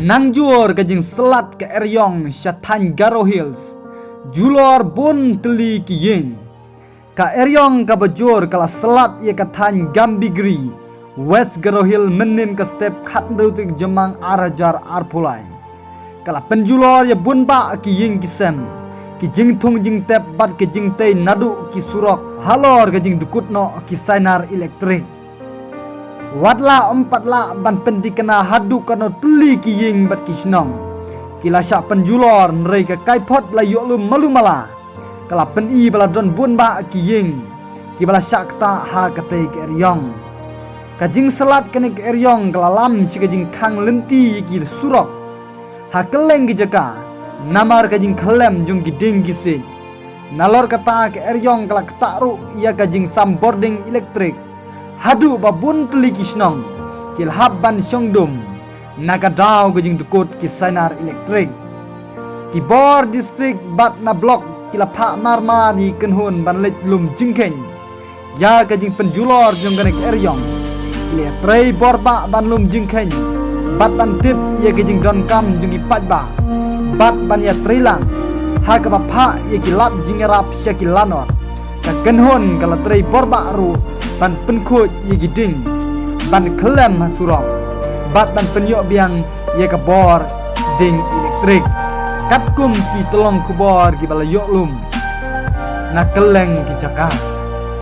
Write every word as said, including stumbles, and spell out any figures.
Nang jur ka jingslat ka eriong sha thaiñ Garo Hills, julor bun tylli ki ïing. Ka eriong kaba jur ka la slat ïa ka thaiñ Gambegre, West Garo Hills, mynnin ka step khathynriew tarik Jymmang ar hajar arphew lai. Ka la pynjulor ïa bun bah ki ïing ki sem, ki jingthung jingtep bad ki jingtei naduh ki surok halor ka jingdukut noh ki sainar elektrik. Wat la ym pat lah ban pynthikna haduh katno tylli ki ïing bad ki shnong ki la shah pynjulor, hynrei ka kaiphod ba la ïoh lum malu mala ka la pyni ba la don bun bah ki ïing kiba la shah ktah ha katei ka eriong. Ka jingslat kane ka eriong ka la lam sha ka jingkhang lynti ïa ki surok ha kylleng ki jaka namar ka jingkhyllem jong ki dieng ki siej. Nalor kata, ka eriong ka la ktah ruh ïa ka jingsam bording elektrik, haduh ba bun tylli ki shnong ki la hap ban shong dum na ka daw ka jingdukut ki sainar elektrik. Ki bor district bad na block ki la phah mar mar ïa ki kynhun ban leit lum jingkheiñ ïa ka jingpynjulor jong kane ka eriong. Ki la ïatrei bor bah ban lum jingkheiñ bad ban tip ïa ka jingdonkam jong ki paidbah bad ban ïatrei lang ha kaba phah ïa ki lad jingïarap sha ki lanot. Ka kynhun ka la trei bor bah ruh ban pynkhuid ïa ki dieng ban khyllem ha surok bad ban pynïoh biang ïa ka bording elektrik, katkum ki tyllong khubor kiba la ïoh lum na kylleng ki jaka.